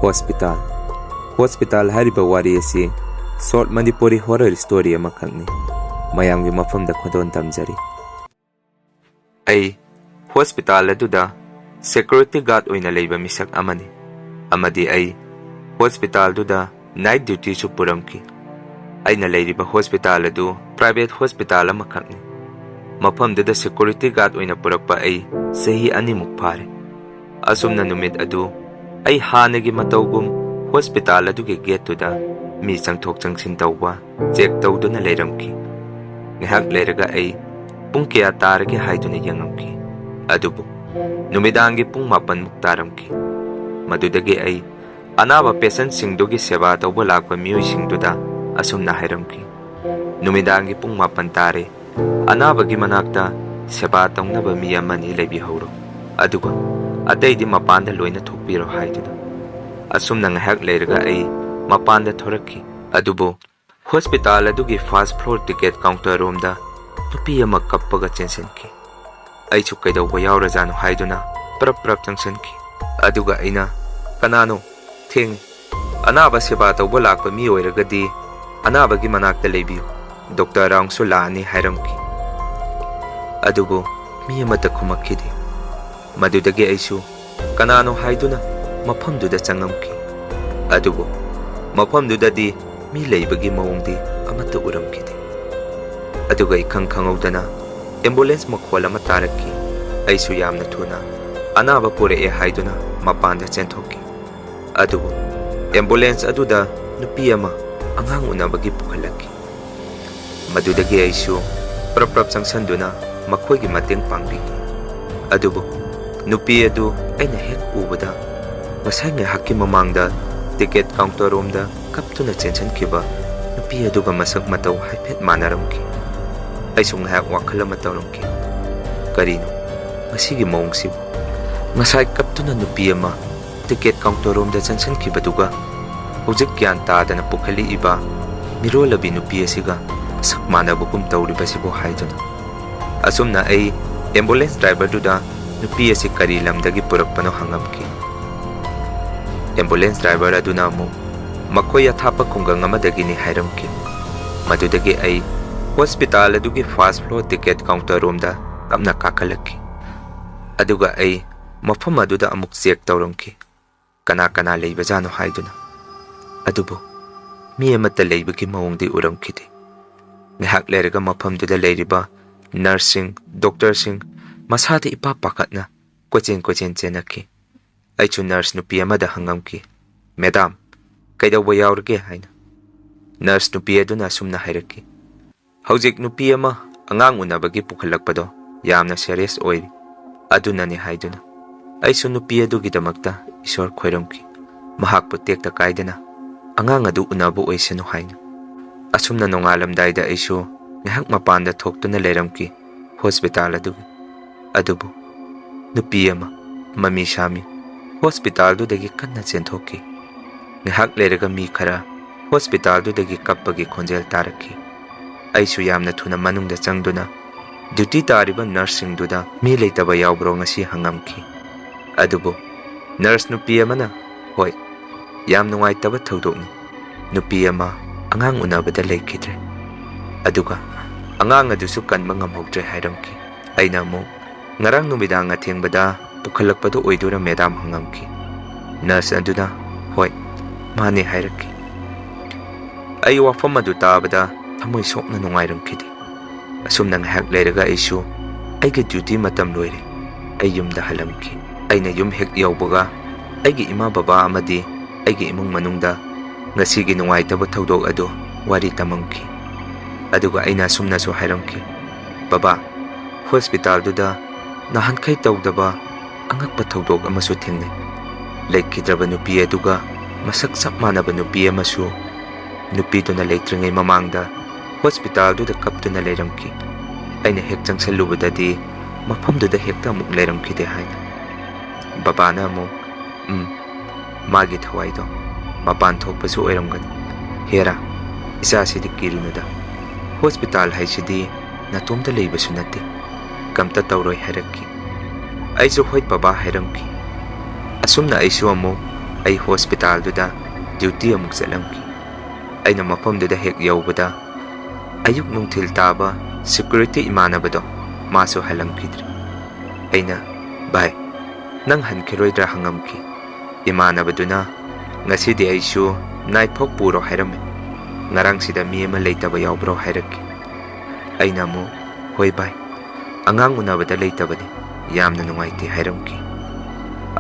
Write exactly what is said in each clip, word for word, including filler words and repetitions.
Hospital. Hospital ꯍꯥꯏꯔꯤꯕ ꯋꯥꯔꯤ ꯑꯁꯤ short Manipuri horror story ꯑꯃꯈꯛꯅꯤ꯫ ꯃꯌꯥꯝꯒꯤ ꯃꯐꯝꯗ ꯈꯨꯗꯣꯜ ꯇꯝꯖꯔꯤ꯫ ꯑꯩ ꯍꯣꯁꯄꯤꯇꯥꯜ ꯑꯗꯨꯗ security guard ꯑꯣꯏꯅ ꯂꯩꯕ ꯃꯤꯁꯛ ꯑꯃꯅꯤ, ꯑꯃꯗꯤ ꯑꯩ ꯍꯣꯁꯄꯤꯇꯥꯜꯗꯨꯗ night dutyꯁꯨ ꯄꯨꯔꯝꯈꯤ꯫ ꯑꯩꯅ ꯂꯩꯔꯤꯕ ꯍꯣꯁꯄꯤꯇꯥꯜ ꯑꯗꯨ private ꯍꯣꯁꯄꯤꯇꯥꯜ ꯑꯃꯈꯛꯅꯤ꯫ ꯃꯐꯝꯗꯨꯗ security guard ꯑꯣꯏꯅ ꯄꯨꯔꯛꯄ ꯑꯩ ꯆꯍꯤ ꯑꯅꯤꯃꯨꯛ ꯐꯥꯔꯦ꯫ ꯑꯁꯨꯝꯅ ꯅꯨꯃꯤꯠ ꯑꯗꯨ ꯑꯩ ꯍꯥꯟꯅꯒꯤ ꯃꯇꯧꯒꯨꯝ ꯍꯣꯁꯄꯤꯇꯥꯜ ꯑꯗꯨꯒꯤ gateꯇꯨꯗ ꯃꯤ ꯆꯪꯊꯣꯛ ꯆꯪꯁꯤꯟ ꯇꯧꯕ check ꯇꯧꯗꯨꯅ ꯂꯩꯔꯝꯈꯤ꯫ ꯉꯥꯏꯍꯥꯛ ꯂꯩꯔꯒ ꯑꯩ ꯄꯨꯡ ꯀꯌꯥ ꯇꯥꯔꯒꯦ ꯍꯥꯏꯗꯨꯅ ꯌꯦꯡꯉꯝꯈꯤ꯫ ꯑꯗꯨꯕꯨ ꯅꯨꯃꯤꯗꯥꯡꯒꯤ ꯄꯨꯡ ꯃꯥꯄꯟꯃꯨꯛ ꯇꯥꯔꯝꯈꯤ꯫ ꯃꯗꯨꯗꯒꯤ ꯑꯩ ꯑꯅꯥꯕ patientꯁꯤꯡꯗꯨꯒꯤ ꯁꯦꯕꯥ ꯇꯧꯕ ꯂꯥꯛꯄ ꯃꯤꯑꯣꯏꯁꯤꯡꯗꯨꯗ ꯑꯁꯨꯝꯅ ꯍꯥꯏꯔꯝꯈꯤ, "ꯅꯨꯃꯤꯗꯥꯡꯒꯤ ꯄꯨꯡ ꯃꯥꯄꯟ ꯇꯥꯔꯦ, ꯑꯅꯥꯕꯒꯤ ꯃꯅꯥꯛꯇ ꯁꯦꯕꯥ ꯇꯧꯅꯕ ꯃꯤ ꯑꯃꯅꯤ ꯂꯩꯕꯤꯍꯧꯔꯣ, ꯑꯗꯨꯒ ꯑꯇꯩꯗꯤ ꯃꯄꯥꯟꯗ ꯂꯣꯏꯅ ꯊꯣꯛꯄꯤꯔꯣ" ꯍꯥꯏꯗꯨꯅ꯫ ꯑꯁꯨꯝꯅ ꯉꯥꯏꯍꯥꯛ ꯂꯩꯔꯒ ꯑꯩ ꯃꯄꯥꯟꯗ ꯊꯣꯔꯛꯈꯤ꯫ ꯑꯗꯨꯕꯨ ꯍꯣꯁꯄꯤꯇꯥꯜ ꯑꯗꯨꯒꯤ first floor ticket counter ꯔꯣꯝꯗ ꯅꯨꯄꯤ ꯑꯃ ꯀꯞꯄꯒ ꯆꯦꯟꯁꯤꯟꯈꯤ꯫ ꯑꯩꯁꯨ ꯀꯩꯗꯧꯕ ꯌꯥꯎꯔꯖꯥꯠꯅꯣ ꯍꯥꯏꯗꯨꯅ ꯄ꯭ꯔꯞ ꯄ꯭ꯔꯞ ꯆꯪꯁꯤꯟꯈꯤ꯫ ꯑꯗꯨꯒ ꯑꯩꯅ, "ꯀꯅꯥꯅꯣ? ꯊꯦꯡꯉꯤ꯫ ꯑꯅꯥꯕ ꯁꯦꯕꯥ ꯇꯧꯕ ꯂꯥꯛꯄ ꯃꯤ ꯑꯣꯏꯔꯒꯗꯤ ꯑꯅꯥꯕꯒꯤ ꯃꯅꯥꯛꯇ ꯂꯩꯕꯤꯌꯨ, ꯗꯣꯛꯇꯔ ꯔꯥꯎꯟꯁꯨ ꯂꯥꯛꯑꯅꯤ" ꯍꯥꯏꯔꯝꯈꯤ꯫ ꯑꯗꯨꯕꯨ ꯃꯤ ꯑꯃꯠꯇ ꯈꯨꯝꯃꯛꯈꯤꯗꯦ꯫ ꯃꯗꯨꯗꯒꯤ ꯑꯩꯁꯨ ꯀꯅꯥꯅꯣ ꯍꯥꯏꯗꯨꯅ ꯃꯐꯝꯗꯨꯗ ꯆꯪꯉꯝꯈꯤ꯫ ꯑꯗꯨꯕꯨ ꯃꯐꯝꯗꯨꯗꯗꯤ ꯃꯤ ꯂꯩꯕꯒꯤ ꯃꯑꯣꯡꯗꯤ ꯑꯃꯠꯇ ꯎꯔꯝꯈꯤꯗꯦ꯫ ꯑꯗꯨꯒ ꯏꯈꯪ ꯈꯪꯍꯧꯗꯅ ambulance ꯃꯈꯣꯜ ꯑꯃ ꯇꯥꯔꯛꯈꯤ꯫ ꯑꯩꯁꯨ ꯌꯥꯝꯅ ꯊꯨꯅ ꯑꯅꯥꯕ ꯄꯨꯔꯛꯑꯦ ꯍꯥꯏꯗꯨꯅ ꯃꯄꯥꯟꯗ ꯆꯦꯟꯊꯣꯛꯈꯤ꯫ ꯑꯗꯨꯕꯨ ambulance ꯑꯗꯨꯗ ꯅꯨꯄꯤ ꯑꯃ ꯑꯉꯥꯡ ꯎꯅꯕꯒꯤ ꯄꯨꯈꯠꯂꯛꯈꯤ꯫ ꯃꯗꯨꯗꯒꯤ ꯑꯩꯁꯨ ꯄ꯭ꯔꯞ ꯄ꯭ꯔꯞ ꯆꯪꯁꯟꯗꯨꯅ ꯃꯈꯣꯏꯒꯤ ꯃꯇꯦꯡ ꯄꯥꯡꯕꯤꯈꯤ꯫ ꯑꯗꯨꯕꯨ ꯅꯨꯄꯤ ꯑꯗꯨ ꯑꯩꯅ ꯍꯦꯛ ꯎꯕꯗ, ꯉꯁꯥꯏ ꯉꯥꯏꯍꯥꯛꯀꯤ ꯃꯃꯥꯡꯗ ticket counter ꯔꯣꯝꯗ ꯀꯞꯇꯨꯅ ꯆꯦꯟꯁꯤꯟꯈꯤꯕ ꯅꯨꯄꯤ ꯑꯗꯨꯒ ꯃꯁꯛ ꯃꯇꯧ ꯍꯥꯏꯐꯦꯠ ꯃꯥꯟꯅꯔꯝꯈꯤ꯫ ꯑꯩꯁꯨ ꯉꯥꯏꯍꯥꯛ ꯋꯥꯈꯜ ꯑꯃ ꯇꯧꯔꯝꯈꯤ꯫ ꯀꯔꯤꯅꯣ, ꯃꯁꯤꯒꯤ ꯃꯑꯣꯡꯁꯤꯕꯨ? ꯉꯁꯥꯏ ꯀꯞꯇꯨꯅ ꯅꯨꯄꯤ ꯑꯃ ticket counter ꯔꯣꯝꯗ ꯆꯪꯁꯤꯟꯈꯤꯕꯗꯨꯒ ꯍꯧꯖꯤꯛ ꯒ꯭ꯌꯥꯟ ꯇꯥꯗꯅ ꯄꯨꯈꯠꯂꯛꯏꯕ ꯃꯤꯔꯣꯜꯂꯕꯤ ꯅꯨꯄꯤ ꯑꯁꯤꯒ ꯃꯁꯛ ꯃꯥꯟꯅꯕꯒꯨꯝ ꯇꯧꯔꯤꯕꯁꯤꯕꯨ ꯍꯥꯏꯗꯨꯅ꯫ ꯑꯁꯨꯝꯅ ꯑꯩ ambulance driver ꯗꯨꯗ ꯅꯨꯄꯤ ꯑꯁꯤ ꯀꯔꯤ ꯂꯝꯗꯒꯤ ꯄꯨꯔꯛꯄꯅꯣ ꯍꯪꯉꯝꯈꯤ꯫ ꯑꯦꯝꯕꯨꯂꯦꯟꯁ ꯗ꯭ꯔꯥꯏꯚꯔ ꯑꯗꯨꯅ ꯑꯃꯨꯛ ꯃꯈꯣꯏ ꯑꯊꯥꯞꯄ ꯈꯨꯡꯒꯪ ꯑꯃꯗꯒꯤꯅꯤ ꯍꯥꯏꯔꯝꯈꯤ꯫ ꯃꯗꯨꯗꯒꯤ ꯑꯩ ꯍꯣꯁꯄꯤꯇꯥꯜ ꯑꯗꯨꯒꯤ ꯐꯥꯔꯁ ꯐ꯭ꯂꯣꯔ ꯇꯤꯀꯦꯠ ꯀꯥꯎꯟꯇꯔ ꯔꯣꯝꯗ ꯇꯞꯅ ꯀꯥꯈꯠꯂꯛꯈꯤ꯫ ꯑꯗꯨꯒ ꯑꯩ ꯃꯐꯝ ꯑꯗꯨꯗ ꯑꯃꯨꯛ ꯆꯦꯛ ꯇꯧꯔꯝꯈꯤ, ꯀꯅꯥ ꯀꯅꯥ ꯂꯩꯕꯖꯥꯠꯅꯣ ꯍꯥꯏꯗꯨꯅ꯫ ꯑꯗꯨꯕꯨ ꯃꯤ ꯑꯃꯠꯇ ꯂꯩꯕꯒꯤ ꯃꯑꯣꯡꯗꯤ ꯎꯔꯝꯈꯤꯗꯦ꯫ ꯉꯥꯏꯍꯥꯛ ꯂꯩꯔꯒ ꯃꯐꯝꯗꯨꯗ ꯂꯩꯔꯤꯕ ꯅꯔꯁꯁꯤꯡ, ꯗꯣꯛꯇꯔꯁꯤꯡ ꯃꯁꯥꯗ ꯏꯄꯥ ꯄꯥꯈꯠꯅ ꯀꯣꯏꯆꯦꯟ ꯀꯣꯏꯆꯦꯟ ꯆꯦꯟꯅꯈꯤ꯫ ꯑꯩꯁꯨ ꯅꯔꯁ ꯅꯨꯄꯤ ꯑꯃꯗ ꯍꯪꯉꯝꯈꯤ, "ꯃꯦꯗꯥꯝ, ꯀꯩꯗꯧꯕ ꯌꯥꯎꯔꯒꯦ?" ꯍꯥꯏꯅ꯫ ꯅꯔꯁ ꯅꯨꯄꯤ ꯑꯗꯨꯅ ꯑꯁꯨꯝꯅ ꯍꯥꯏꯔꯛꯈꯤ, "ꯍꯧꯖꯤꯛ ꯅꯨꯄꯤ ꯑꯃ ꯑꯉꯥꯡ ꯎꯅꯕꯒꯤ ꯄꯨꯈꯠꯂꯛꯄꯗꯣ ꯌꯥꯝꯅ ꯁꯦꯔꯤꯌꯁ ꯑꯣꯏꯔꯤ, ꯑꯗꯨꯅꯅꯤ" ꯍꯥꯏꯗꯨꯅ꯫ ꯑꯩꯁꯨ ꯅꯨꯄꯤ ꯑꯗꯨꯒꯤꯗꯃꯛꯇ ꯏꯁꯣꯔ ꯈꯣꯏꯔꯝꯈꯤ, ꯃꯍꯥꯛꯄꯨ ꯇꯦꯛꯇ ꯀꯥꯏꯗꯅ ꯑꯉꯥꯡ ꯑꯗꯨ ꯎꯅꯕ ꯑꯣꯏꯁꯅꯨ ꯍꯥꯏꯅ꯫ ꯑꯁꯨꯝꯅ ꯅꯣꯡꯉꯥꯜꯂꯝꯗꯥꯏꯗ ꯑꯩꯁꯨ ꯉꯥꯏꯍꯥꯛ ꯃꯄꯥꯟꯗ ꯊꯣꯛꯇꯨꯅ ꯂꯩꯔꯝꯈꯤ ꯍꯣꯁꯄꯤꯇꯥꯜ ꯑꯗꯨꯒꯤ꯫ ꯑꯗꯨꯕꯨ ꯅꯨꯄꯤ ꯑꯃ ꯃꯃꯤ ꯁꯥꯃꯤ ꯍꯣꯁꯄꯤꯇꯥꯜꯗꯨꯗꯒꯤ ꯀꯟꯅ ꯆꯦꯟꯊꯣꯛꯈꯤ꯫ ꯉꯥꯏꯍꯥꯛ ꯂꯩꯔꯒ ꯃꯤ ꯈꯔ ꯍꯣꯁꯄꯤꯇꯥꯜꯗꯨꯗꯒꯤ ꯀꯞꯄꯒꯤ ꯈꯣꯟꯖꯦꯜ ꯇꯥꯔꯛꯈꯤ꯫ ꯑꯩꯁꯨ ꯌꯥꯝꯅ ꯊꯨꯅ ꯃꯅꯨꯡꯗ ꯆꯪꯗꯨꯅ ꯗ꯭ꯌꯨꯇꯤ ꯇꯥꯔꯤꯕ ꯅꯔꯁꯁꯤꯡꯗꯨꯗ, "ꯃꯤ ꯂꯩꯇꯕ ꯌꯥꯎꯕ꯭ꯔꯣ ꯉꯁꯤ?" ꯍꯪꯉꯝꯈꯤ꯫ ꯑꯗꯨꯕꯨ ꯅꯔꯁ ꯅꯨꯄꯤ ꯑꯃꯅ, "ꯍꯣꯏ, ꯌꯥꯝ ꯅꯨꯡꯉꯥꯏꯇꯕ ꯊꯧꯗꯣꯛꯅꯤ꯫ ꯅꯨꯄꯤ ꯑꯃ ꯑꯉꯥꯡ ꯎꯅꯕꯗ ꯂꯩꯈꯤꯗ꯭ꯔꯦ꯫ ꯑꯗꯨꯒ ꯑꯉꯥꯡ ꯑꯗꯨꯁꯨ ꯀꯟꯕ ꯉꯝꯍꯧꯗ꯭ꯔꯦ" ꯍꯥꯏꯔꯝꯈꯤ꯫ ꯑꯩꯅ ꯑꯃꯨꯛ, "ꯉꯔꯥꯡ ꯅꯨꯃꯤꯗꯥꯡ ꯑꯊꯦꯡꯕꯗ ꯄꯨꯈꯠꯂꯛꯄꯗꯨ ꯑꯣꯏꯗꯣꯏꯔꯥ, ꯃꯦꯗꯥꯝ?" ꯍꯪꯉꯝꯈꯤ꯫ ꯅꯔꯁ ꯑꯗꯨꯅ, "ꯍꯣꯏ, ꯃꯥꯅꯦ" ꯍꯥꯏꯔꯛꯈꯤ꯫ ꯑꯩ ꯋꯥꯐꯝ ꯑꯗꯨ ꯇꯥꯕꯗ ꯊꯃꯣꯏ ꯁꯣꯛꯅ ꯅꯨꯡꯉꯥꯏꯔꯝꯈꯤꯗꯦ꯫ ꯑꯁꯨꯝꯅ ꯉꯥꯏꯍꯥꯛ ꯂꯩꯔꯒ ꯑꯩꯁꯨ ꯑꯩꯒꯤ ꯗ꯭ꯌꯨꯇꯤ ꯃꯇꯝ ꯂꯣꯏꯔꯦ꯫ ꯑꯩ ꯌꯨꯝꯗ ꯍꯜꯂꯝꯈꯤ꯫ ꯑꯩꯅ ꯌꯨꯝ ꯍꯦꯛ ꯌꯧꯕꯒ ꯑꯩꯒꯤ ꯏꯃꯥ ꯕꯕꯥ ꯑꯃꯗꯤ ꯑꯩꯒꯤ ꯏꯃꯨꯡ ꯃꯅꯨꯡꯗ ꯉꯁꯤꯒꯤ ꯅꯨꯡꯉꯥꯏꯇꯕ ꯊꯧꯗꯣꯛ ꯑꯗꯨ ꯋꯥꯔꯤ ꯇꯝꯃꯝꯈꯤ꯫ ꯑꯗꯨꯒ ꯑꯩꯅ ꯑꯁꯨꯝꯅꯁꯨ ꯍꯥꯏꯔꯝꯈꯤ, "ꯕꯕꯥ, ꯍꯣꯁꯄꯤꯇꯥꯜꯗꯨꯗ ꯅꯍꯥꯟꯈꯩ ꯇꯧꯗꯕ ꯑꯉꯛꯄ ꯊꯧꯗꯣꯛ ꯑꯃꯁꯨ ꯊꯦꯡꯅꯩ꯫ ꯂꯩꯈꯤꯗ꯭ꯔꯕ ꯅꯨꯄꯤ ꯑꯗꯨꯒ ꯃꯁꯛ ꯆꯞ ꯃꯥꯟꯅꯕ ꯅꯨꯄꯤ ꯑꯃꯁꯨ ꯅꯨꯄꯤꯗꯨꯅ ꯂꯩꯇ꯭ꯔꯤꯉꯩ ꯃꯃꯥꯡꯗ ꯍꯣꯁꯄꯤꯇꯥꯜꯗꯨꯗ ꯀꯞꯇꯨꯅ ꯂꯩꯔꯝꯈꯤ꯫ ꯑꯩꯅ ꯍꯦꯛ ꯆꯪꯁꯜꯂꯨꯕꯗꯗꯤ ꯃꯐꯝꯗꯨꯗ ꯍꯦꯛꯇ ꯑꯃꯨꯛ ꯂꯩꯔꯝꯈꯤꯗꯦ" ꯍꯥꯏꯅ꯫ ꯕꯕꯥꯅ ꯑꯃꯨꯛ, "ꯎꯝ, ꯃꯥꯒꯤ ꯊꯋꯥꯏꯗꯣ ꯃꯄꯥꯟ ꯊꯣꯛꯄꯁꯨ ꯑꯣꯏꯔꯝꯒꯅꯤ꯫ ꯍꯦꯔꯥ, ꯏꯆꯥꯁꯤꯗꯤ ꯀꯤꯔꯨꯅꯨꯗ꯫ ꯍꯣꯁꯄꯤꯇꯥꯜ ꯍꯥꯏꯁꯤꯗꯤ ꯅꯇꯣꯝꯇ ꯂꯩꯕꯁꯨ ꯅꯠꯇꯦ꯫ ꯀꯝꯇ ꯇꯧꯔꯣꯏ" ꯍꯥꯏꯔꯛꯈꯤ꯫ ꯑꯩꯁꯨ "ꯍꯣꯏ ꯕꯕꯥ" ꯍꯥꯏꯔꯝꯈꯤ꯫ ꯑꯁꯨꯝꯅ ꯑꯩꯁꯨ ꯑꯃꯨꯛ ꯑꯩ ꯍꯣꯁꯄꯤꯇꯥꯜꯗꯨꯗ ꯗ꯭ꯌꯨꯇꯤ ꯑꯃꯨꯛ ꯆꯠꯂꯝꯈꯤ꯫ ꯑꯩꯅ ꯃꯐꯝꯗꯨꯗ ꯍꯦꯛ ꯌꯧꯕꯗ, ꯑꯌꯨꯛ ꯅꯨꯡꯊꯤꯜ ꯇꯥꯕ ꯁꯦꯀ꯭ꯌꯨꯔꯤꯇꯤ ꯏꯃꯥꯟꯅꯕꯗꯣ ꯃꯥꯁꯨ ꯍꯜꯂꯝꯈꯤꯗ꯭ꯔꯦ꯫ ꯑꯩꯅ, "ꯚꯥꯏ, ꯅꯪ ꯍꯟꯈꯤꯔꯣꯏꯗ꯭ꯔꯥ?" ꯍꯪꯉꯝꯈꯤ꯫ ꯏꯃꯥꯟꯅꯕꯗꯨꯅ, "ꯉꯁꯤꯗꯤ ꯑꯩꯁꯨ ꯅꯥꯏꯠ ꯐꯥꯎ ꯄꯨꯔꯣ ꯍꯥꯏꯔꯝꯃꯤ꯫ ꯉꯔꯥꯡꯁꯤꯗ ꯃꯤ ꯑꯃ ꯂꯩꯇꯕ ꯌꯥꯎꯕ꯭ꯔꯣ?" ꯍꯥꯏꯔꯛꯈꯤ꯫ ꯑꯩꯅ ꯑꯃꯨꯛ, "ꯍꯣꯏ ꯚꯥꯏ, ꯑꯉꯥꯡ ꯎꯅꯕꯗ ꯂꯩꯇꯕꯅꯤ, ꯌꯥꯝꯅ ꯅꯨꯡꯉꯥꯏꯇꯦ" ꯍꯥꯏꯔꯝꯈꯤ꯫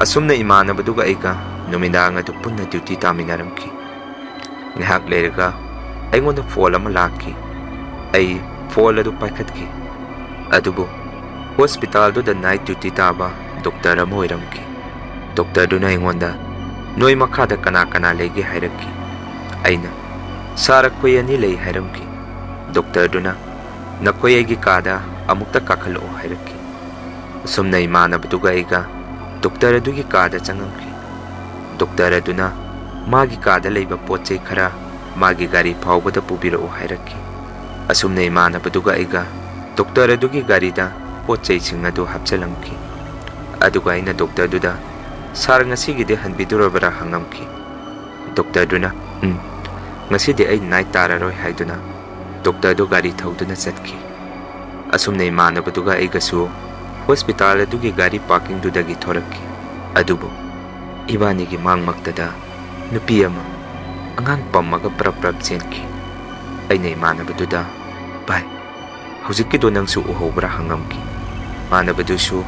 ꯑꯁꯨꯝꯅ ꯏꯃꯥꯟꯅꯕꯗꯨꯒ ꯑꯩꯒ ꯅꯨꯃꯤꯗꯥꯡ ꯑꯗꯨ ꯄꯨꯟꯅ ꯗ꯭ꯌꯨꯇꯤ ꯇꯥꯃꯤꯟꯅꯔꯝꯈꯤ꯫ ꯉꯥꯏꯍꯥꯛ ꯂꯩꯔꯒ ꯑꯩꯉꯣꯟꯗ ꯐꯣꯟ ꯑꯃ ꯂꯥꯛꯈꯤ꯫ ꯑꯩ ꯐꯣꯟ ꯑꯗꯨ ꯄꯥꯏꯈꯠꯈꯤ꯫ ꯑꯗꯨꯕꯨ ꯍꯣꯁꯄꯤꯇꯥꯜꯗꯨꯗ ꯅꯥꯏꯠ ꯗ꯭ꯌꯨꯇꯤ ꯇꯥꯕ ꯗꯣꯛꯇꯔ ꯑꯃ ꯑꯣꯏꯔꯝꯈꯤ꯫ ꯗꯣꯛꯇꯔꯗꯨꯅ ꯑꯩꯉꯣꯟꯗ, "ꯅꯣꯏ ꯃꯈꯥꯗ ꯀꯅꯥ ꯀꯅꯥ ꯂꯩꯒꯦ?" ꯍꯥꯏꯔꯛꯈꯤ꯫ ꯑꯩꯅ, "ꯁꯥꯔ, ꯑꯩꯈꯣꯏ ꯑꯅꯤ ꯂꯩ" ꯍꯥꯏꯔꯝꯈꯤ꯫ ꯗꯣꯛꯇꯔꯗꯨꯅ, "ꯅꯈꯣꯏ ꯑꯩꯒꯤ ꯀꯥꯗ ꯑꯃꯨꯛꯇ ꯀꯥꯈꯠꯂꯛꯑꯣ" ꯍꯥꯏꯔꯛꯈꯤ꯫ ꯑꯁꯨꯝꯅ ꯏꯃꯥꯟꯅꯕꯗꯨꯒ ꯑꯩꯒ ꯗꯣꯛꯇꯔ ꯑꯗꯨꯒꯤ ꯀꯥꯗ ꯆꯪꯉꯝꯈꯤ꯫ ꯗꯣꯛꯇꯔ ꯑꯗꯨꯅ ꯃꯥꯒꯤ ꯀꯥꯗ ꯂꯩꯕ ꯄꯣꯠ ꯆꯩ ꯈꯔ ꯃꯥꯒꯤ ꯒꯥꯔꯤ ꯐꯥꯎꯕꯗ ꯄꯨꯕꯤꯔꯛꯎ ꯍꯥꯏꯔꯛꯈꯤ꯫ ꯑꯁꯨꯝꯅ ꯏꯃꯥꯟꯅꯕꯗꯨꯒ ꯑꯩꯒ ꯗꯣꯛꯇꯔ ꯑꯗꯨꯒꯤ ꯒꯥꯔꯤꯗ ꯄꯣꯠ ꯆꯩꯁꯤꯡ ꯑꯗꯨ ꯍꯥꯞꯆꯤꯜꯂꯝꯈꯤ꯫ ꯑꯗꯨꯒ ꯑꯩꯅ ꯗꯣꯛꯇꯔꯗꯨꯗ, "ꯁꯥꯔ, ꯉꯁꯤꯒꯤꯗꯤ ꯍꯟꯕꯤꯗꯣꯔꯕ꯭ꯔꯥ?" ꯍꯪꯉꯝꯈꯤ꯫ ꯗꯣꯛꯇꯔꯗꯨꯅ, "ꯎꯝ, ꯉꯁꯤꯗꯤ ꯑꯩ ꯅꯥꯏꯠ ꯇꯥꯔꯔꯣꯏ" ꯍꯥꯏꯗꯨꯅ ꯗꯣꯛꯇꯔꯗꯨ ꯒꯥꯔꯤ ꯊꯧꯗꯨꯅ ꯆꯠꯈꯤ꯫ ꯑꯁꯨꯝꯅ ꯏꯃꯥꯟꯅꯕꯗꯨꯒ ꯑꯩꯒꯁꯨ ꯍꯣꯁꯄꯤꯇꯥꯜ ꯑꯗꯨꯒꯤ ꯒꯥꯔꯤ ꯄꯥꯔꯀꯤꯡꯗꯨꯗꯒꯤ ꯊꯣꯔꯛꯈꯤ꯫ ꯑꯗꯨꯕꯨ ꯏꯕꯥꯅꯤꯒꯤ ꯃꯥꯡꯃꯛꯇꯗ ꯅꯨꯄꯤ ꯑꯃ ꯑꯉꯥꯡ ꯄꯝꯃꯒ ꯄ꯭ꯔꯞ ꯄ꯭ꯔꯞ ꯆꯦꯟꯈꯤ꯫ ꯑꯩꯅ ꯏꯃꯥꯟꯅꯕꯗꯨꯗ, "ꯚꯥꯏ, ꯍꯧꯖꯤꯛꯀꯤꯗꯣ ꯅꯪꯁꯨ ꯎꯍꯧꯕ꯭ꯔꯥ?" ꯍꯪꯉꯝꯈꯤ꯫ ꯏꯃꯥꯟꯅꯕꯗꯨꯁꯨ,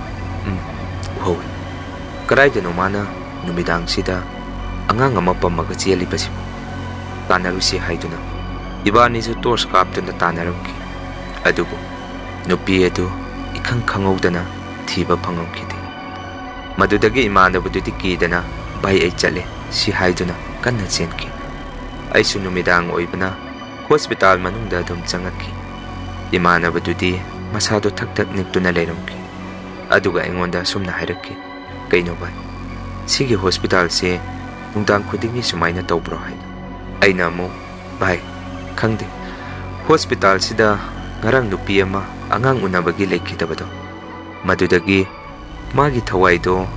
"ꯎꯝ, ꯎꯍꯧꯏ꯫ ꯀꯗꯥꯏꯗꯅꯣ ꯃꯥꯅ ꯅꯨꯃꯤꯗꯥꯡꯁꯤꯗ ꯑꯉꯥꯡ ꯑꯃ ꯄꯝꯃꯒ ꯆꯦꯜꯂꯤꯕꯁꯤꯕꯨ? ꯇꯥꯟꯅꯔꯨꯁꯤ" ꯍꯥꯏꯗꯨꯅ ꯏꯕꯥꯅꯤꯁꯨ ꯇꯣꯔꯆ ꯀꯥꯞꯇꯨꯅ ꯇꯥꯟꯅꯔꯝꯈꯤ꯫ ꯑꯗꯨꯕꯨ ꯅꯨꯄꯤ ꯑꯗꯨ ꯏꯈꯪ ꯈꯪꯍꯧꯗꯅ ꯊꯤꯕ ꯐꯪꯉꯝꯈꯤꯗꯦ꯫ ꯃꯗꯨꯗꯒꯤ ꯏꯃꯥꯟꯅꯕꯗꯨꯗꯤ ꯀꯤꯗꯅ, "ꯚꯥꯏ, ꯑꯩ ꯆꯠꯂꯦ" ꯁꯤ ꯍꯥꯏꯗꯨꯅ ꯀꯟꯅ ꯆꯦꯟꯈꯤ꯫ ꯑꯩꯁꯨ ꯅꯨꯃꯤꯗꯥꯡ ꯑꯣꯏꯕꯅ ꯍꯣꯁꯄꯤꯇꯥꯜ ꯃꯅꯨꯡꯗ ꯑꯗꯨꯝ ꯆꯪꯉꯛꯈꯤ꯫ ꯏꯃꯥꯟꯅꯕꯗꯨꯗꯤ ꯃꯁꯥꯗꯣ ꯊꯛ ꯊꯛ ꯅꯤꯛꯇꯨꯅ ꯂꯩꯔꯝꯈꯤ꯫ ꯑꯗꯨꯒ ꯑꯩꯉꯣꯟꯗ ꯑꯁꯨꯝꯅ ꯍꯥꯏꯔꯛꯈꯤ, "ꯀꯩꯅꯣ ꯚꯥꯏ, ꯁꯤꯒꯤ ꯍꯣꯁꯄꯤꯇꯥꯜꯁꯦ ꯅꯨꯡꯗꯥꯡ ꯈꯨꯗꯤꯡꯒꯤ ꯁꯨꯃꯥꯏꯅ ꯇꯧꯕ꯭ꯔꯣ?" ꯍꯥꯏꯅ꯫ ꯑꯩꯅ ꯑꯃꯨꯛ, "ꯚꯥꯏ, ꯈꯪꯗꯦ꯫ ꯍꯣꯁꯄꯤꯇꯥꯜꯁꯤꯗ ꯉꯔꯥꯡ ꯅꯨꯄꯤ ꯑꯃ ꯑꯉꯥꯡ ꯎꯅꯕꯒꯤ ꯂꯩꯈꯤꯗꯕꯗꯣ, ꯃꯗꯨꯗꯒꯤ ꯃꯥꯒꯤ ꯊꯋꯥꯏꯗꯣ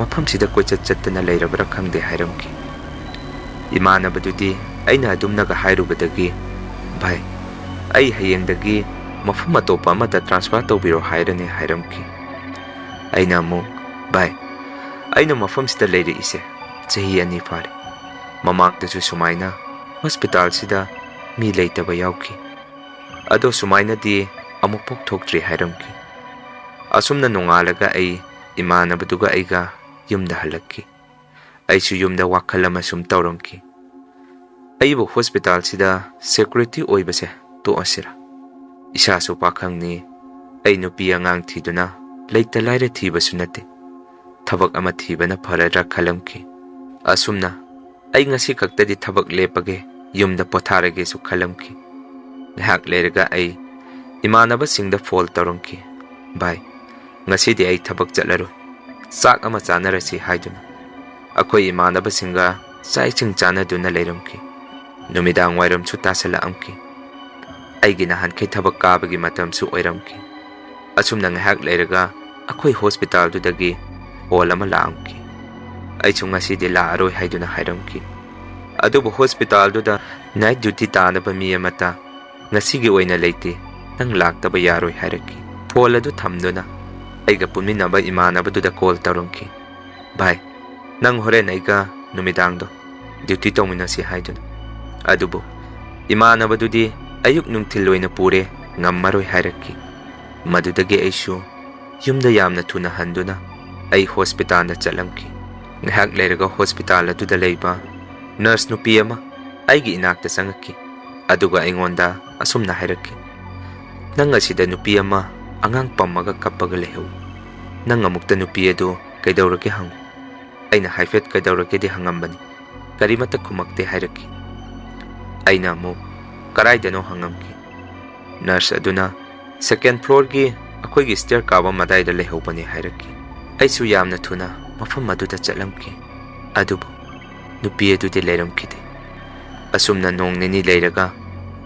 ꯃꯐꯝꯁꯤꯗ ꯀꯣꯏꯆꯠ ꯆꯠꯇꯅ ꯂꯩꯔꯕ꯭ꯔꯥ ꯈꯪꯗꯦ" ꯍꯥꯏꯔꯝꯈꯤ꯫ ꯏꯃꯥꯟꯅꯕꯗꯨꯗꯤ ꯑꯩꯅ ꯑꯗꯨꯝꯅꯒ ꯍꯥꯏꯔꯨꯕꯗꯒꯤ, "ꯚꯥꯏ, ꯑꯩ ꯍꯌꯦꯡꯗꯒꯤ ꯃꯐꯝ ꯑꯇꯣꯞꯄ ꯑꯃꯗ ꯇ꯭ꯔꯥꯟꯁꯐꯔ ꯇꯧꯕꯤꯔꯣ ꯍꯥꯏꯔꯅꯤ" ꯍꯥꯏꯔꯝꯈꯤ꯫ ꯑꯩꯅ ꯑꯃꯨꯛ, "ꯚꯥꯏ, ꯑꯩꯅ ꯃꯐꯝꯁꯤꯗ ꯂꯩꯔꯛꯏꯁꯦ ꯆꯍꯤ ꯑꯅꯤ ꯐꯥꯔꯦ꯫ ꯃꯃꯥꯡꯗꯁꯨ ꯁꯨꯃꯥꯏꯅ ꯍꯣꯁꯄꯤꯇꯥꯜꯁꯤꯗ ꯃꯤ ꯂꯩꯇꯕ ꯌꯥꯎꯈꯤ꯫ ꯑꯗꯣ ꯁꯨꯃꯥꯏꯅꯗꯤ ꯑꯃꯨꯛꯐꯥꯎ ꯊꯣꯛꯇ꯭ꯔꯤ" ꯍꯥꯏꯔꯝꯈꯤ꯫ ꯑꯁꯨꯝꯅ ꯅꯣꯡꯉꯥꯜꯂꯒ ꯑꯩ ꯏꯃꯥꯟꯅꯕꯗꯨꯒ ꯑꯩꯒ ꯌꯨꯝꯗ ꯍꯜꯂꯛꯈꯤ꯫ ꯑꯩꯁꯨ ꯌꯨꯝꯗ ꯋꯥꯈꯜ ꯑꯃ ꯁꯨꯝ ꯇꯧꯔꯝꯈꯤ꯫ ꯑꯩꯕꯨ ꯍꯣꯁꯄꯤꯇꯥꯜꯁꯤꯗ ꯁꯦꯀ꯭ꯌꯨꯔꯤꯇꯤ ꯑꯣꯏꯕꯁꯦ ꯇꯣꯛꯑꯁꯤꯔꯥ? ꯏꯁꯥꯁꯨ ꯄꯥꯈꯪꯅꯤ, ꯑꯩ ꯅꯨꯄꯤ ꯑꯉꯥꯡ ꯊꯤꯗꯨꯅ ꯂꯩꯇ ꯂꯥꯏꯔ ꯊꯤꯕꯁꯨ ꯅꯠꯇꯦ꯫ ꯊꯕꯛ ꯑꯃ ꯊꯤꯕꯅ ꯐꯔꯗ꯭ꯔꯥ ꯈꯜꯂꯝꯈꯤ꯫ ꯑꯁꯨꯝꯅ ꯑꯩ ꯉꯁꯤ ꯈꯛꯇꯗꯤ ꯊꯕꯛ ꯂꯦꯞꯄꯒꯦ, ꯌꯨꯝꯗ ꯄꯣꯊꯥꯔꯒꯦꯁꯨ ꯈꯜꯂꯝꯈꯤ꯫ ꯉꯥꯏꯍꯥꯛ ꯂꯩꯔꯒ ꯑꯩ ꯏꯃꯥꯟꯅꯕꯁꯤꯡꯗ ꯐꯣꯟ ꯇꯧꯔꯝꯈꯤ꯫ "ꯚꯥꯏ, ꯉꯁꯤꯗꯤ ꯑꯩ ꯊꯕꯛ ꯆꯠꯂꯔꯣꯏ꯫ ꯆꯥꯛ ꯑꯃ ꯆꯥꯅꯔꯁꯤ" ꯍꯥꯏꯗꯨꯅ ꯑꯩꯈꯣꯏ ꯏꯃꯥꯟꯅꯕꯁꯤꯡꯒ ꯆꯥꯛ ꯏꯁꯤꯡ ꯆꯥꯅꯗꯨꯅ ꯂꯩꯔꯝꯈꯤ꯫ ꯅꯨꯃꯤꯗꯥꯡ ꯋꯥꯏꯔꯝꯁꯨ ꯇꯥꯁꯜꯂꯛꯑꯝꯈꯤ꯫ ꯑꯩꯒꯤ ꯅꯍꯥꯟꯈꯩ ꯊꯕꯛ ꯀꯥꯕꯒꯤ ꯃꯇꯝꯁꯨ ꯑꯣꯏꯔꯝꯈꯤ꯫ ꯑꯁꯨꯝꯅ ꯉꯥꯏꯍꯥꯛ ꯂꯩꯔꯒ ꯑꯩꯈꯣꯏ ꯍꯣꯁꯄꯤꯇꯥꯜꯗꯨꯗꯒꯤ ꯐꯣꯟ ꯑꯃ ꯂꯥꯛꯑꯝꯈꯤ꯫ ꯑꯩꯁꯨ ꯉꯁꯤꯗꯤ ꯂꯥꯛꯑꯔꯣꯏ ꯍꯥꯏꯗꯨꯅ ꯍꯥꯏꯔꯝꯈꯤ꯫ ꯑꯗꯨꯕꯨ ꯍꯣꯁꯄꯤꯇꯥꯜꯗꯨꯗ ꯅꯥꯏꯠ ꯗ꯭ꯌꯨꯇꯤ ꯇꯥꯅꯕ ꯃꯤ ꯑꯃꯠꯇ ꯉꯁꯤꯒꯤ ꯑꯣꯏꯅ ꯂꯩꯇꯦ, ꯅꯪ ꯂꯥꯛꯇꯕ ꯌꯥꯔꯣꯏ ꯍꯥꯏꯔꯛꯈꯤ꯫ ꯐꯣꯟ ꯑꯗꯨ ꯊꯝꯗꯨꯅ ꯑꯩꯒ ꯄꯨꯟꯃꯤꯟꯅꯕ ꯏꯃꯥꯟꯅꯕꯗꯨꯗ ꯀꯣꯜ ꯇꯧꯔꯝꯈꯤ꯫ "ꯚꯥꯏ, ꯅꯪ ꯍꯣꯔꯦꯟ ꯑꯩꯒ ꯅꯨꯃꯤꯗꯥꯡꯗꯣ ꯗ꯭ꯌꯨꯇꯤ ꯇꯧꯃꯤꯟꯅꯁꯤ" ꯍꯥꯏꯗꯨꯅ꯫ ꯑꯗꯨꯕꯨ ꯏꯃꯥꯟꯅꯕꯗꯨꯗꯤ ꯑꯌꯨꯛ ꯅꯨꯡꯊꯤꯜ ꯑꯣꯏꯅ ꯄꯨꯔꯦ, ꯉꯝꯃꯔꯣꯏ ꯍꯥꯏꯔꯛꯈꯤ꯫ ꯃꯗꯨꯗꯒꯤ ꯑꯩꯁꯨ ꯌꯨꯝꯗ ꯌꯥꯝꯅ ꯊꯨꯅ ꯍꯟꯗꯨꯅ ꯑꯩ ꯍꯣꯁꯄꯤꯇꯥꯜꯗ ꯆꯠꯂꯝꯈꯤ꯫ ꯉꯥꯏꯍꯥꯛ ꯂꯩꯔꯒ ꯍꯣꯁꯄꯤꯇꯥꯜ ꯑꯗꯨꯗ ꯂꯩꯕ ꯅꯔꯁ ꯅꯨꯄꯤ ꯑꯃ ꯑꯩꯒꯤ ꯏꯅꯥꯛꯇ ꯆꯪꯉꯛꯈꯤ꯫ ꯑꯗꯨꯒ ꯑꯩꯉꯣꯟꯗ ꯑꯁꯨꯝꯅ ꯍꯥꯏꯔꯛꯈꯤ, "ꯅꯪ ꯑꯁꯤꯗ ꯅꯨꯄꯤ ꯑꯃ ꯑꯉꯥꯡ ꯄꯝꯃꯒ ꯀꯞꯄꯒ ꯂꯩꯍꯧꯏ꯫ ꯅꯪ ꯑꯃꯨꯛꯇ ꯅꯨꯄꯤ ꯑꯗꯨ ꯀꯩꯗꯧꯔꯒꯦ ꯍꯪꯉꯨ꯫" ꯑꯩꯅ ꯍꯥꯏꯐꯦꯠ ꯀꯩꯗꯧꯔꯒꯦꯗꯤ ꯍꯪꯉꯝꯕꯅꯤ꯫ ꯀꯔꯤꯃꯠꯇ ꯈꯨꯝꯃꯛꯇꯦ ꯍꯥꯏꯔꯛꯈꯤ꯫ ꯑꯩꯅ ꯑꯃꯨꯛ, "ꯀꯔꯥꯏꯗꯅꯣ?" ꯍꯪꯉꯝꯈꯤ꯫ ꯅꯔꯁ ꯑꯗꯨꯅ, "ꯁꯦꯀꯦꯟ ꯐ꯭ꯂꯣꯔꯒꯤ ꯑꯩꯈꯣꯏꯒꯤ ꯁ꯭ꯇꯦꯌꯔ ꯀꯥꯕ ꯃꯇꯥꯏꯗ ꯂꯩꯍꯧꯕꯅꯤ" ꯍꯥꯏꯔꯛꯈꯤ꯫ ꯑꯩꯁꯨ ꯌꯥꯝꯅ ꯊꯨꯅ ꯃꯐꯝ ꯑꯗꯨꯗ ꯆꯠꯂꯝꯈꯤ꯫ ꯑꯗꯨꯕꯨ ꯅꯨꯄꯤ ꯑꯗꯨꯗꯤ ꯂꯩꯔꯝꯈꯤꯗꯦ꯫ ꯑꯁꯨꯝꯅ ꯅꯣꯡ ꯅꯤꯅꯤ ꯂꯩꯔꯒ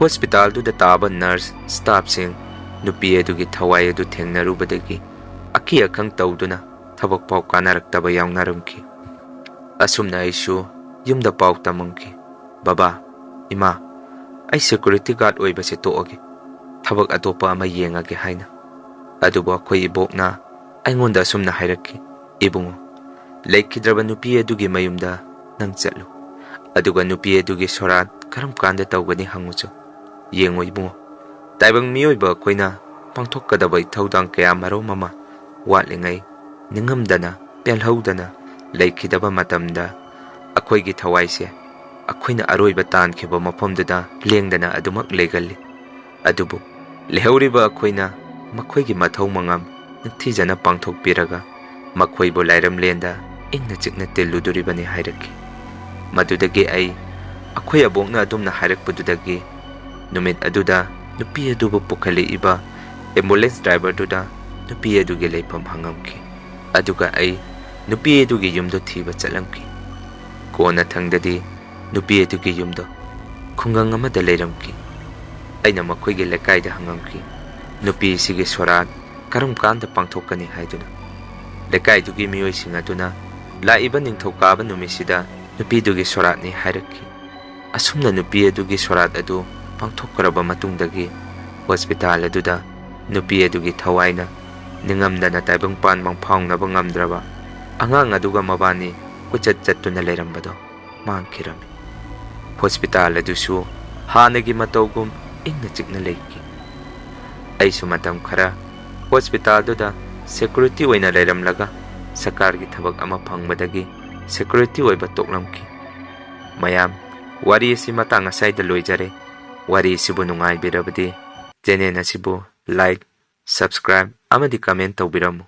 ꯍꯣꯁꯄꯤꯇꯥꯜꯗꯨꯗ ꯇꯥꯕ ꯅꯔꯁ, ꯁ꯭ꯇꯥꯐꯁꯤꯡ ꯅꯨꯄꯤ ꯑꯗꯨꯒꯤ ꯊꯋꯥꯏ ꯑꯗꯨ ꯊꯦꯡꯅꯔꯨꯕꯗꯒꯤ ꯑꯀꯤ ꯑꯈꯪ ꯇꯧꯗꯨꯅ ꯊꯕꯛ ꯐꯥꯎ ꯀꯥꯟꯅꯔꯛꯇꯕ ꯌꯥꯎꯅꯔꯝꯈꯤ꯫ ꯑꯁꯨꯝꯅ ꯑꯩꯁꯨ ꯌꯨꯝꯗ ꯄꯥꯎ ꯇꯝꯃꯝꯈꯤ, "ꯕꯕꯥ, ꯏꯃꯥ, ꯑꯩ ꯁꯦꯀ꯭ꯌꯨꯔꯤꯇꯤ ꯒꯥꯔꯗ ꯑꯣꯏꯕꯁꯦ ꯇꯣꯛꯑꯒꯦ, ꯊꯕꯛ ꯑꯇꯣꯞꯄ ꯑꯃ ꯌꯦꯡꯉꯒꯦ" ꯍꯥꯏꯅ꯫ ꯑꯗꯨꯕꯨ ꯑꯩꯈꯣꯏ ꯏꯕꯣꯛꯅ ꯑꯩꯉꯣꯟꯗ ꯑꯁꯨꯝꯅ ꯍꯥꯏꯔꯛꯈꯤ, "ꯏꯕꯨꯡꯉꯣ, ꯂꯩꯈꯤꯗ꯭ꯔꯕ ꯅꯨꯄꯤ ꯑꯗꯨꯒꯤ ꯃꯌꯨꯝꯗ ꯅꯪ ꯆꯠꯂꯨ, ꯑꯗꯨꯒ ꯅꯨꯄꯤ ꯑꯗꯨꯒꯤ ꯁꯣꯔꯥꯠ ꯀꯔꯝ ꯀꯥꯟꯗ ꯇꯧꯒꯅꯤ ꯍꯪꯉꯨꯆꯣ꯫ ꯌꯦꯡꯉꯨ ꯏꯕꯨꯡꯉꯣ, ꯇꯥꯏꯕꯪ ꯃꯤꯑꯣꯏꯕ ꯑꯩꯈꯣꯏꯅ ꯄꯥꯡꯊꯣꯛꯀꯗꯕ ꯏꯊꯧꯗꯥꯡ ꯀꯌꯥ ꯃꯔꯨꯝ ꯑꯃ ꯋꯥꯠꯂꯤꯉꯩ ꯅꯤꯡꯉꯝꯗꯅ, ꯄꯦꯜꯍꯧꯗꯅ ꯂꯩꯈꯤꯗꯕ ꯃꯇꯝꯗ ꯑꯩꯈꯣꯏꯒꯤ ꯊꯋꯥꯏꯁꯦ ꯑꯩꯈꯣꯏꯅ ꯑꯔꯣꯏꯕ ꯇꯥꯟꯈꯤꯕ ꯃꯐꯝꯗꯨꯗ ꯂꯦꯡꯗꯅ ꯑꯗꯨꯃꯛ ꯂꯩꯒꯜꯂꯤ꯫ ꯑꯗꯨꯕꯨ ꯂꯩꯍꯧꯔꯤꯕ ꯑꯩꯈꯣꯏꯅ ꯃꯈꯣꯏꯒꯤ ꯃꯊꯧ ꯃꯉꯝ ꯅꯤꯡꯊꯤꯖꯅ ꯄꯥꯡꯊꯣꯛꯄꯤꯔꯒ ꯃꯈꯣꯏꯕꯨ ꯂꯥꯏꯔꯝꯂꯦꯟꯗ ꯏꯪꯅ ꯆꯤꯛꯅ ꯇꯤꯜꯂꯨꯗꯣꯔꯤꯕꯅꯤ" ꯍꯥꯏꯔꯛꯈꯤ꯫ ꯃꯗꯨꯗꯒꯤ ꯑꯩ, ꯑꯩꯈꯣꯏ ꯑꯕꯣꯛꯅ ꯑꯗꯨꯝꯅ ꯍꯥꯏꯔꯛꯄꯗꯨꯗꯒꯤ, ꯅꯨꯃꯤꯠ ꯑꯗꯨꯗ ꯅꯨꯄꯤ ꯑꯗꯨꯕꯨ ꯄꯨꯈꯠꯂꯛꯏꯕ ꯑꯦꯝꯕꯨꯂꯦꯟꯁ ꯗ꯭ꯔꯥꯏꯚꯔꯗꯨꯗ ꯅꯨꯄꯤ ꯑꯗꯨꯒꯤ ꯂꯩꯐꯝ ꯍꯪꯉꯝꯈꯤ꯫ ꯑꯗꯨꯒ ꯑꯩ ꯅꯨꯄꯤ ꯑꯗꯨꯒꯤ ꯌꯨꯝꯗꯨ ꯊꯤꯕ ꯆꯠꯂꯝꯈꯤ꯫ ꯀꯣꯟꯅꯊꯪꯗꯗꯤ ꯅꯨꯄꯤ ꯑꯗꯨꯒꯤ ꯌꯨꯝꯗꯣ ꯈꯨꯡꯒꯪ ꯑꯃꯗ ꯂꯩꯔꯝꯈꯤ꯫ ꯑꯩꯅ ꯃꯈꯣꯏꯒꯤ ꯂꯩꯀꯥꯏꯗ ꯍꯪꯉꯝꯈꯤ, ꯅꯨꯄꯤ ꯑꯁꯤꯒꯤ ꯁꯣꯔꯥꯠ ꯀꯔꯝ ꯀꯥꯟꯗ ꯄꯥꯡꯊꯣꯛꯀꯅꯤ ꯍꯥꯏꯗꯨꯅ꯫ ꯂꯩꯀꯥꯏꯗꯨꯒꯤ ꯃꯤꯑꯣꯏꯁꯤꯡ ꯑꯗꯨꯅ ꯂꯥꯛꯏꯕ ꯅꯤꯡꯊꯧꯀꯥꯕ ꯅꯨꯃꯤꯠꯁꯤꯗ ꯅꯨꯄꯤꯗꯨꯒꯤ ꯁꯣꯔꯥꯠꯅꯤ ꯍꯥꯏꯔꯛꯈꯤ꯫ ꯑꯁꯨꯝꯅ ꯅꯨꯄꯤ ꯑꯗꯨꯒꯤ ꯁꯣꯔꯥꯠ ꯑꯗꯨ ꯄꯥꯡꯊꯣꯛꯈ꯭ꯔꯕ ꯃꯇꯨꯡꯗꯒꯤ ꯍꯣꯁꯄꯤꯇꯥꯜ ꯑꯗꯨꯗ ꯅꯨꯄꯤ ꯑꯗꯨꯒꯤ ꯊꯋꯥꯏꯅ ꯅꯤꯡꯉꯝꯗꯅ ꯇꯥꯏꯕꯪꯄꯥꯟ ꯃꯪꯐꯥꯎꯅꯕ ꯉꯝꯗ꯭ꯔꯕ ꯑꯉꯥꯡ ꯑꯗꯨꯒ ꯃꯕꯥꯅꯤ ꯀꯣꯏꯆꯠ ꯆꯠꯇꯨꯅ ꯂꯩꯔꯝꯕꯗꯣ ꯃꯥꯡꯈꯤꯔꯝꯃꯤ꯫ ꯍꯣꯁꯄꯤꯇꯥꯜ ꯑꯗꯨꯁꯨ ꯍꯥꯟꯅꯒꯤ ꯃꯇꯧꯒꯨꯝ ꯏꯪꯅ ꯆꯤꯛꯅ ꯂꯩꯈꯤ꯫ ꯑꯩꯁꯨ ꯃꯇꯝ ꯈꯔ ꯍꯣꯁꯄꯤꯇꯥꯜꯗꯨꯗ ꯁꯦꯀ꯭ꯌꯨꯔꯤꯇꯤ ꯑꯣꯏꯅ ꯂꯩꯔꯝꯂꯒ ꯁꯔꯀꯥꯔꯒꯤ ꯊꯕꯛ ꯑꯃ ꯐꯪꯕꯗꯒꯤ ꯁꯦꯀ꯭ꯌꯨꯔꯤꯇꯤ ꯑꯣꯏꯕ ꯇꯣꯛꯂꯝꯈꯤ꯫ ꯃꯌꯥꯝ, ꯋꯥꯔꯤ ꯑꯁꯤ ꯃꯇꯥꯡ ꯑꯁꯥꯏꯗ ꯂꯣꯏꯖꯔꯦ꯫ ꯋꯥꯔꯤ ꯑꯁꯤꯕꯨ ꯅꯨꯡꯉꯥꯏꯕꯤꯔꯕꯗꯤ ꯆꯦꯅꯦꯜ ꯑꯁꯤꯕꯨ ꯂꯥꯏꯛ, ꯁꯕꯁꯀ꯭ꯔꯥꯏꯕ ꯑꯃꯗꯤ ꯀꯃꯦꯟ ꯇꯧꯕꯤꯔꯝꯃꯨ꯫